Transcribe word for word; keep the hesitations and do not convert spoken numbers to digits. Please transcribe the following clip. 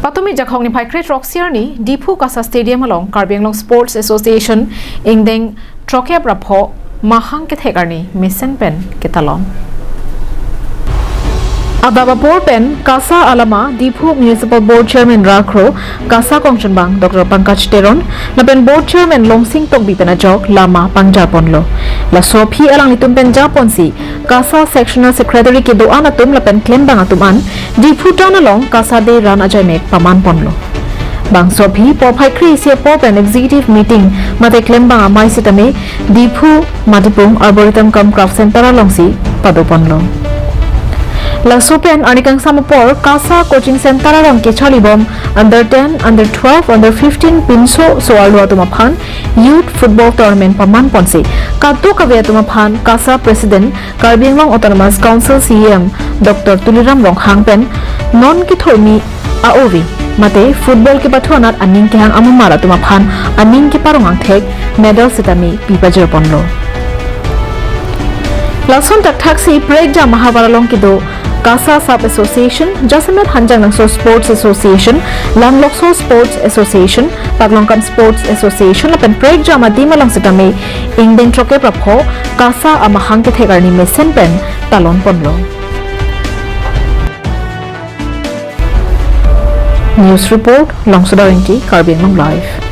Patumi Jakhong niphai kre-throksi arni Diphu KASA Stadium along Karbi Anglong Sports Association ingdeng throkkep ra pho mahang kethek arni mesen pen ketalon. Adap apor pen KASA alama Diphu Municipal Board Chairman rakro KASA kongchunbang Doctor Pankaj Teron lapen Board Chairman Longsing Tokbi pen ajok lama pangjar ponlo. Laso aphi alanglitum pen japonsi KASA Sectional Secretary kedo-an atum lapen klembang atum an Diphu town along KASA Day ran ajaimek paman ponlo. Bangso aphi porphai kre-isi apor pen executive meeting mate klembang amei sitame Diphu Matipung Arboretum cum Craft Center alongsi pado ponlo. Laso pen arni kangsam apor KASA Coaching Center along kecharlibom under ten, under twelve, under fifteen pinso so-arlo atum aphan Youth Football Tournament paman ponsi kadokave atum aphan KASA President Karbi Anglong Autonomous Council CEM Doctor Tuliram Ronghang pen non kethurmi a-ove mate football kepathu anat aning kehang amumar atum aphan aning keparong angthek medal sitame pipajir ponlo. Lason thakthaksi prekjam ahavar along kedo KASA Sub Association, Jasemet Hanjangnangso Sports Association, Langlokso Sports Association, Paklongkam Sports Association lapen prekjam adim along sitame ingdeng throkkep ra pho KASA amahang kethek arni mesen pen talon ponlo. News report, Longsoda Ingti, Karbi Anglong Live.